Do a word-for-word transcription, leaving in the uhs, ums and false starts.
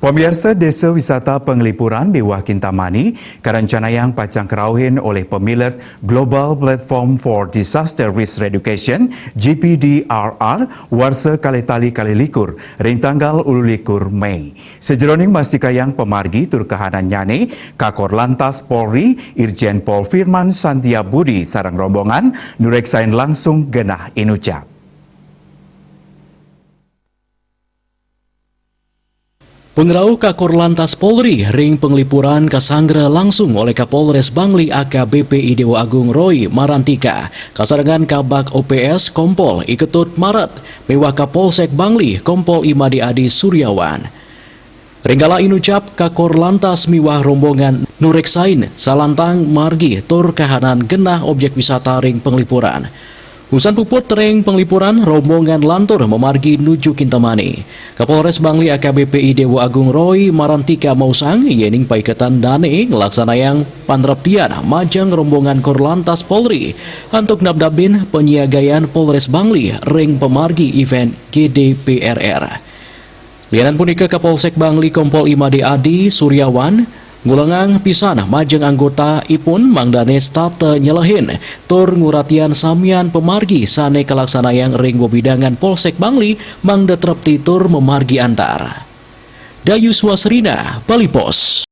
Pamiarsa, Desa Wisata Penglipuran miwah Kintamani karencanayang pacang karauhin olih pamilet Global Platform for Disaster Risk Reduction, G P D R R, warsa kalih tali kalih likur ring tanggal ulu likur Mei. Sajeroning mastikayang pamargi tur kahanannyané, Kakor Lantas Polri, Irjen Pol Firman Santia Budi sareng rombongan nureksain langsung genah inucap. Pangrauh Kakor Lantas Polri ring Penglipuran kasanggra langsung olih Kapolres Bangli A K B P I Dewa Agung Roy Marantika, kasarengan Kabag O P S Kompol I Ketut Maret, miwah Kapolsek Bangli Kompol I Made Adi Suryawan. Ring kala inucap, Kakor Lantas miwah rombongan nureksain salantang margi tur kahanan genah objek wisata ring Penglipuran. Usan puput ring Penglipuran, rombongan lantur mamargi nuju Kintamani. Kapolres Bangli A K B P I Dewa Agung Roy Marantika maosang, yéning paiketan dané nglaksanayang panreptian majeng rombongan Korlantas Polri antuk nabdabin panyiagayan Polres Bangli ring pamargi event G D P R R. Lianan punika, Kapolsek Bangli Kompol I Made Adi Suryawan ngulengang pisan majeng anggota ipun mangdané setata nyelehin tur nguratian samian pamargi sané kalaksanayang ring wewidangan Polsek Bangli mangda trepti tur mamargi antar. Dayus Wasrina, Bali Post.